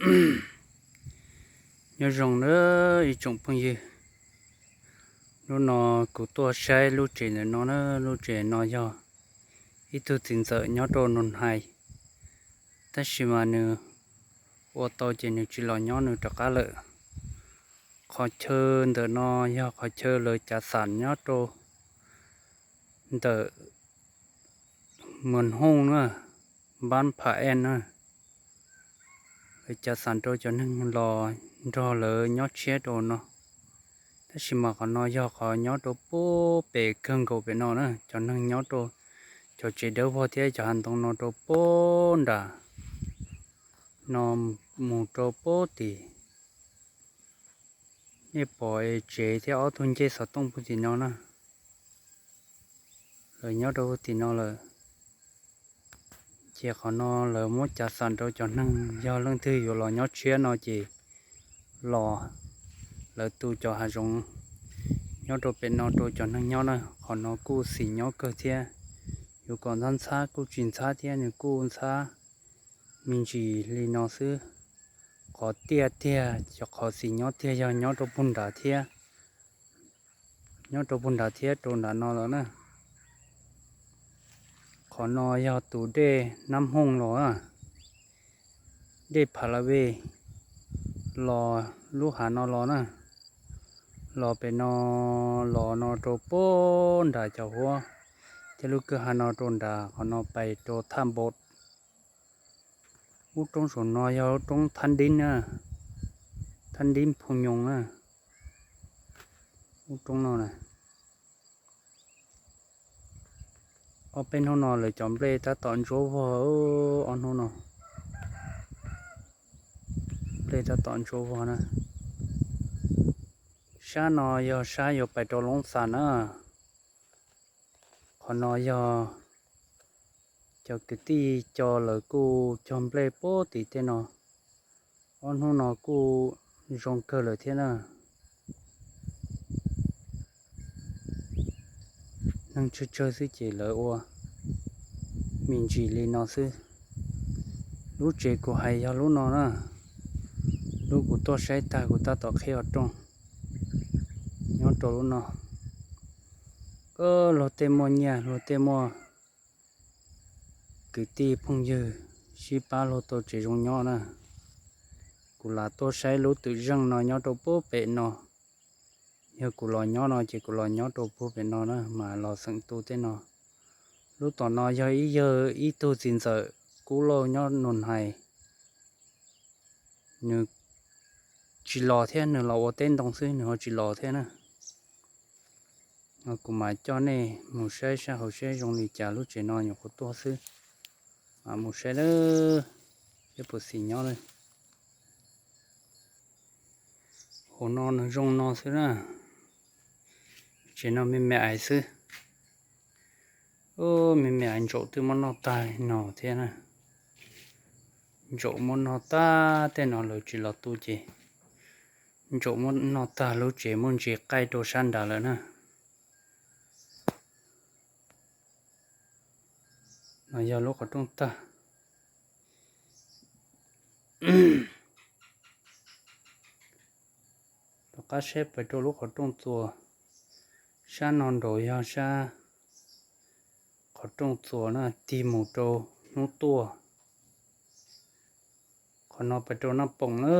Nyob zoo na ib tsoom phooj ywg, hnub no kuv tuaj saib lub tsev ntawm no na, lub tsev no yog ib tug txiv ntxawm nyob rau Nus Hais, tab sis mas nws ua tau ces nws tsis los nyob, nws rov qab lawm. Qhov chaw ntawm no yog qhov chaw lawv cav xam nyob rau ntawm Muas Hooj na, Npab Pha Ej na, lawv cav xam rau cov neeg los nrog lawv nyob tshiab rau no. Tab sis mas qhov no yog qhov nyob rau puag pem kawg nkaus pem no na, cov neeg nyob rau cov tsev dawb vog thiab cov hav ntoo no rau puag nram no mus rau puag tim. Nej pom tsev thiab ob tug ncej xov tooj puag tim no na, lawv nyob rau puag tim no lawm. Ces qhov no lawv muab cav xam rau cov neeg, yog leej twg yuav los nyob tshiab no ces los, lawv tu cov hav zoov nyob rau pem no rau cov neeg nyob na. Qhov no kuj xis nyob kawg thiab, yuav kom ntxhab ntxhab kuj tsis ntxhab thiab, nws kuj ntxhab me ntsis li no xwb. Qhov tiaj tiag, cov qhov xis nyob tiag yog nyob rau puag nrad thiab, nyob rau puag nrad thiab rau nram no lawm na. Qhov no yog tus dej Nab Hooj los, dej Pha La Vej los lub hav no los na, los pem no, los no rau puag nram cov huab, thiab lub kwj ha no rau nrad, qhov no pais rau Thaj Npaum. Lub roob saum no yog lub roob Thab Dib na, Thab Dib Phu Nyoos na, lub roob no na. Ob peb hnub no lawv cov nplej tab tom ntsuab vog, ob hnub no nplej tab tom ntsuab vog na. Sab no yog sab yuav pais rau Loob Xas na. Qhov no yog cov kwv tij cog, lawv kuj cog nplej puag tim tej no, ob hnub no kuj zoo kawg lawm thiab na. Neeg tsawg tsawg xwb ces lawv ua me ntsis li no xwb. Lub tsev kuv hais yog lub no na, lub kuv tuaj saib tag kuv tab tom qhib qhov rooj nyob rau lub no. Luag tej muaj nyiaj, luag tej muaj kwv tij phooj ywg sib pab luag tau tsev zoo nyob na. Kuv lam tuaj saib lub twm zeej no nyob rau puag pem no. Yog kuv los nyob no ces kuv los nyob rau puag pem no na, mas los xeem tu tej no. Lub tom no yog ib yawg ib tug txiv ntxawm Kub Lauj nyob Nus Hais, nws tsis los thiab, nws los ua teb ntoo xwb, nws ho tsis los thiab na. Kuv mam coj nej mus saib sab hauv seb zoo li cas, lub tsev no nyuam qhuav tuaj xwb, mam mus saib lawm, seb puas xis nyob lawm. Hauv no nws zoo no xwb na, tsev no me me ais xwb. Me me ais, ntsaum twb muab noj tag no thiab na. Ntsaum muab noj tag tej no lawv tsis los tu ces ntsaum muab noj tag lub tsev, muab ntsis qaij rau sab nrad lawm na. No yog lub qhov rooj tag. Rov qab saib pais rau lub qhov rooj txuas. Sab no nraud yog sab qhov rooj txuas na, tig mus rau hnub tuaj. Qhov no pais rau Naj Poom na.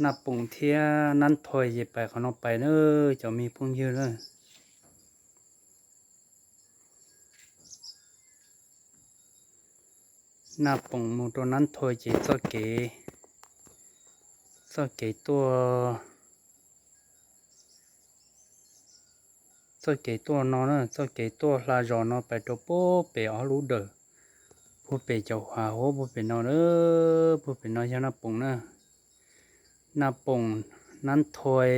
Naj Poom thiab Nab Thoi ces pais qhov no pais na, cov me phooj ywg na. Naj Poom mus rau Nab Thoi ces txoj kev, txoj kev tuaj, txoj kev tuaj no na, txoj kev tuaj hla zos no pais rau puag pem ob lub dawm, puag pem cov hav huab puag pem no na, puag pem no yog Naj Poom na. Naj Poom, Nab Thoi,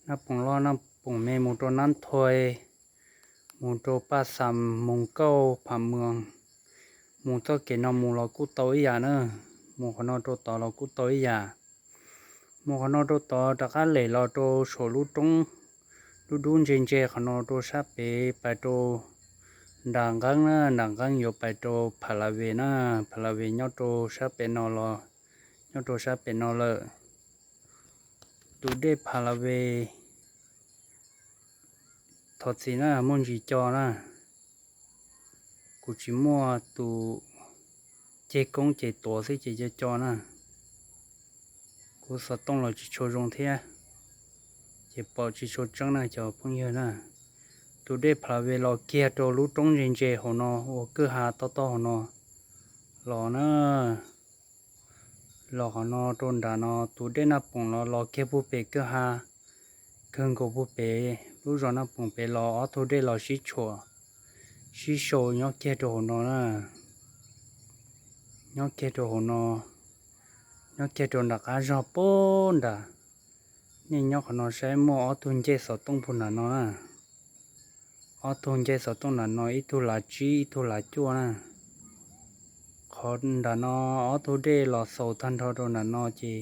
Naj Poom Loj, Naj Poom Me mus rau Nab Thoi, mus rau Paj Xam, Moos Kauj, Pham Moos, mus txoj kev no mus los kuj tau ib yam na, mus qhov no rau tod los kuj tau ib yam. Mus qhov no rau tod rov qab lem los rau saum lub roob dub dub ntse ntse qhov no rau sab pem pais rau nram nqeeb na, nram nqeeb yuav pais rau Pha La Ve na. Pha La Ve nyob rau sab pem no los, nyob rau sab pem no lawm. Tus dej Pha La Ve thov txim na, muaj ntsis co na. Kuv tsis muaj tus ceg koob ces tuav xwb ces co co na. Kuv xov tooj los tsis tshua zoo thiab, ces pom tsis tshua tseeb na cov phooj ywg na. Tus dej Pha La Ve los kiag rau lub roob ntse ntse hauv no uas kwj ha tob tob hauv no los na. Los qhov no rau nram no tus dej Naj Poom los los kiag puag pem kwj ha, kawg nkaus puag pem lub zos Naj Poom pem los ob tug dej los sib tshuam, sib sau nyob kiag rau hauv no na. Nyob kiag rau hauv no, nyob kiag rau nram qab zog puag nram. Nej nyob qhov no saib muaj ob tug ncej xov tooj puag nram no na. Ob tug ncej xov tooj nram no, ib tug lav tsib ib tug lav cuaj na. Qhov nram no ob tug dej los xaus tag nrho rau nram no ces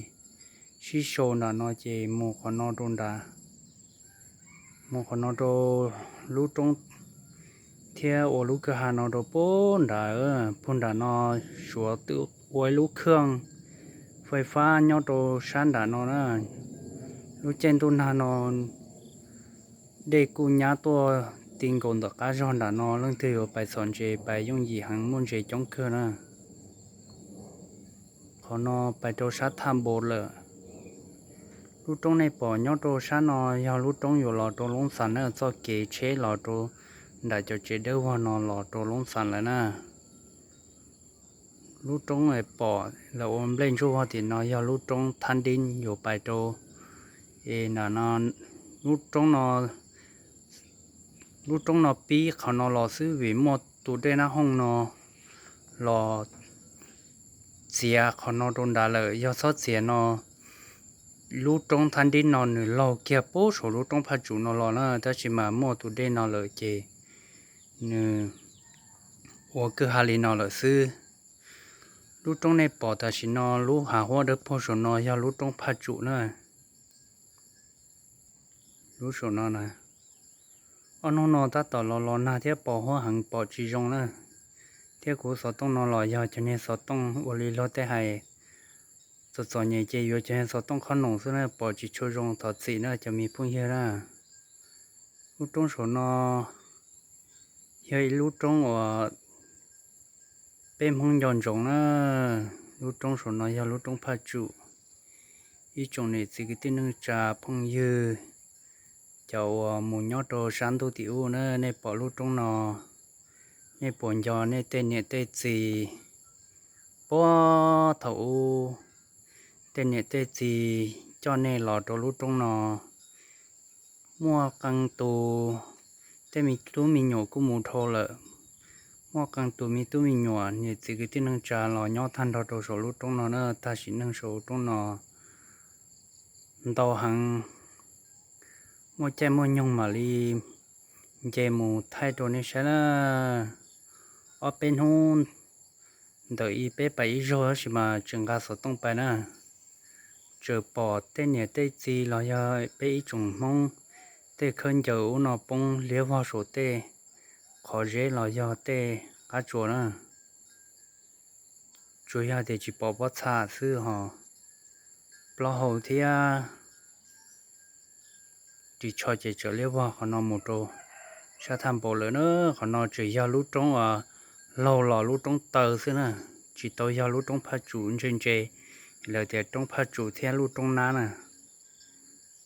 sib sau nram no ces mus qhov no rau nrad, mus qhov no rau lub roob thiab ua lub kwj ha no rau puag nrad. Puag nram no Suav twb ua ib lub khaj fais fab nyob rau sab nram no na. Lub caij ntuj nag no dej kuj nyab tuaj ti nkaus ntawm qab zog nram no, leej twg yuav pais txhom ntses pais yooj yim heev, muaj ntses coob kawg na. Qhov no pais rau sab Thaj Npaum lawm. Lub roob nej pom nyob rau sab no yog lub roob yuav los rau Loob Xas na, txoj kev tsheb los rau nram cov tsev dawb vog no los rau Loob Xas lawm na. Lub roob pom lawv ua nplej ntsuab vog tim no yog lub roob Thab Dib yuav pais rau, es nram no, lub roob no, lub roob no pib qhov no los xwb vim muaj tus dej Nab Hooj no los txiav qhov no rau nrad lawm. Yog txhob txiav no, lub roob Thab Dib no nws laug kiag puag saum lub roob Phaj Tsum no los na, tab sis mas muaj tus dej no lawm ces nws ua kwj ha li no lawm xwb. Lub roob nej pom tam sim no lub hav huab dawb paug saum no yog lub roob Phaj Tsum na. Lub saum no na, ob hnub no tab tom los los nag thiab pos huab heev pom tsis zoo na. Thiab kuv xov tooj no los yog cov niag xov tooj ua li luag tej hais, txom txom nyem ces yuav cov niag xov tooj khob noom xwb na, pom tsis tshua zoo thov txim na cov me phooj ywg na. Lub roob saum no yog ib lub roob uas peb Hmoob nco ntsoov na. Lub roob saum no yog lub roob Phaj Tsum. Ib tsoom niam txiv kwv tij neej tsa phooj ywg, cov uas mus nyob rau sab ntuj tim ub na, nej pom lub roob no, nej puas nco nej tej niam tej txiv? Puag thaum ub tej niam tej txiv coj nej los rau lub roob no, muaj qee tus tej me tub me nyuam kuj mus dhau lawm. Muaj qee tus me tub me nyuam niam txiv kwv tij neej tsa los nyob tag nrho rau saum lub roob no na, tag sim neej saum lub roob no ntau heev. Muaj caij muaj nyoog mam li nce mus thaij rau nej saib na. Ob peb hnub ntawm ib peb pais ib zaug tab sis mas tseem nqa xov tooj pais na, tseem pom tej niam tej txiv los yog peb ib tsoom Hmoob tej khaub ncaws ub no poob liab vog saum tej qhov zeb los yog tej qab tsuas na. Tsuas yog tias tsis pom pob txha xwb ho plaub hau thiab ris tsho ces tseem liab vog qhov no mus rau sab Thaj Npaum lawm na. Qhov no tseem yog lub roob uas laug los lub roob taw xwb na, tsis tau yog lub roob Phaj Tsum ntse ntse, lawv tias roob Phaj Tsum thiab lub roob Nab na.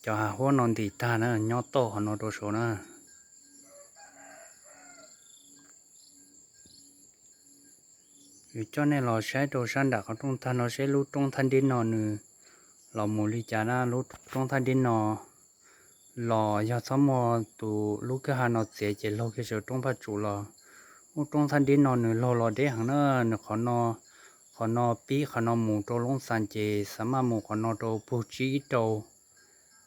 Cov hav huab no ntim tag na, nyob toj qhov no rau saud na. Yuav coj nej los saib rau sab nram qhov rooj tag no seb lub roob Thaj Dib no nws los mus li cas na. Lub roob Thaj Dib no los yog txhob muaj tus lub kwj ha no txiav ces laug kiag saum roob Phaj Tsum los. Lub roob Thaj Dib no nws laug los deb heev na, nws qhov no, qhov no pib qhov no mus rau Loob Xas ces xa maj mus qhov no rau Pug Tsib Ib Rau,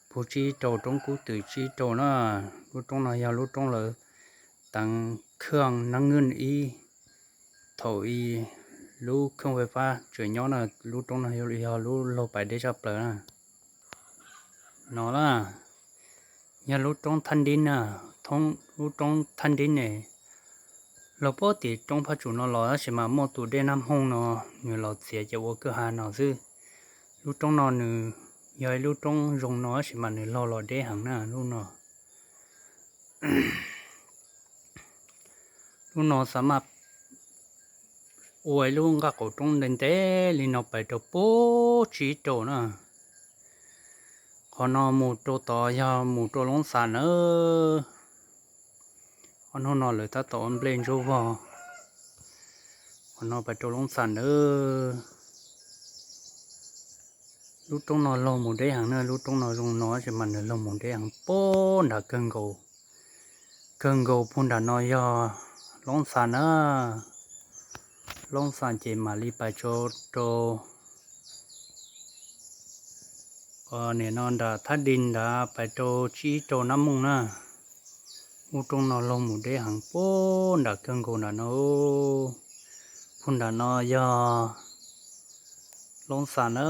Pug Tsib Ib Rau, roob Kub Twm Tsib Ib Rau na. Lub roob no yog lub roob lawv teev khaj nab nwj ib, thaum ub lub khaj fais fab tseem nyob na, lub roob no yog lub laug pais deb tshaj plaws na. No na, yog lub roob Thaj Dib na, lub roob Thaj Dib ne, Los puag tim roob Phaj Tsum no los tab sis mas muaj tus dej Nab Hmooj no nws los txiav ces ua kwj ha no xwb. Lub roob no nws yog ib lub roob zoo no tab sis mas nws laug los deb heev na lub no. Lub no xav mas ua ib lub nqaj qaum roob ntev ntev li no pais rau puag tsis rau na. Qhov no mus rau tod yog mus rau Loob Xas nawb. Ob hnub no lawv tab tom ua nplej ntsuab vog. Qhov no pais rau Loob Xas nawb. Lub roob no laug mus deb heev na, lub roob no zoo no tab sis mas nws laug mus deb heev puag nram kawg nkaus. Kawg nkaus puag nram no yog Loob Xas na. Loob Xas ces mam li pais tso rau nim no nram Thab Di nrad pais rau tsib rau Nab Mooj na. Lub roob no laug mus deb heev puag nram kawg nkaus nram no. Puag nram no yog Loob Xas na.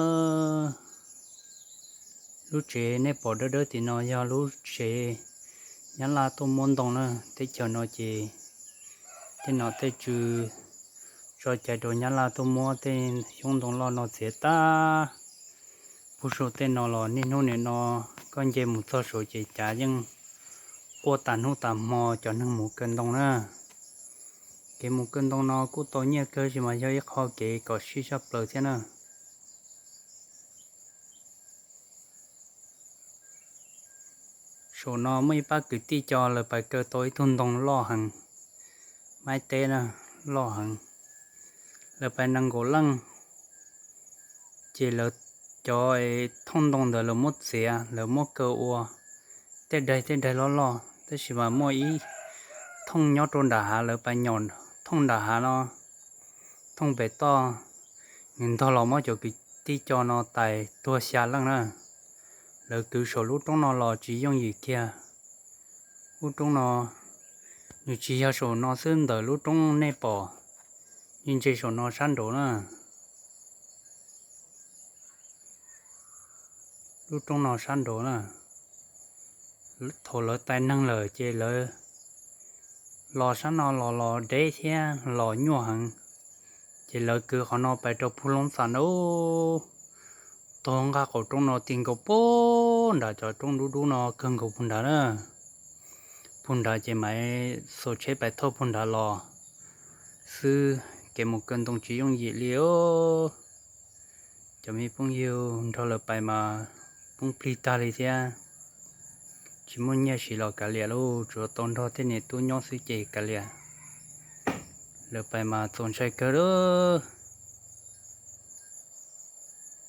Lub tsev nej pom dawb dawb tim no yog lub tsev Nyab Laj tuaj muab ntoo na. Teb chaws no ces tej nom tej tswv tso cai rau Nyab Laj tuaj muab tej xyoob ntoo loj no txiav tag. Puag saum tej no los niaj hnub nim no koj nce mus txog saud ces cav yeej quaj tas hnub tas hmo cov neeg mus kaw ntoo na. Kev mus kaw ntoo no kuj tau nyiaj kawg tab sis mas yog ib qho kev kom sib saj plaws thiab na. Saum no muaj ib pab kwv tij coj lawv pais kaw tau ib tug ntoo loj heev, maib teb na, loj heev. Lawv pais nees nkaum leej, ces lawv cov thooj ntoo ntawd lawv muab txiav, lawv muab kaw ua tej daig tej daig loj loj, tab sis mas muaj ib thooj nyob rau nram hav, lawv pais nyom thooj nram hav no, thooj pem toj, nws ntog los muab cov kwv tij coj no tais tuag xya leej na. Lawv kwv saum lub roob no los tsis yooj yim kiag. Lub roob no, nws tsis yog saum no xwb, ntawm lub roob nej pom, yeej ntse saum no sab nraud na. Lub roob no sab nraud na, thaum lawv tais neeg lawm ces lawv los sab no los los deb thiab los nyuaj heev, ces lawv kwv qhov no pais rau puag Loob Xas na. Taug nqaj qaum roob no ti nkaus puag nram cov roob dub dub no kawg nkaus puag nrad na. Puag nrad ces mam xuas tsheb pais thauj puag nrad los xwb, kev mus kaw ntoo tsis yooj yim li os. Cov me phooj ywg nrog lawv pais mas poob plig tag li thiab. Tsis muaj nyiaj siv los kav liam lauj, tsuas tau nrog tej niam tub nyob xwb ces kav liam. Lawv pais mas txaus ntshai kawg lauj.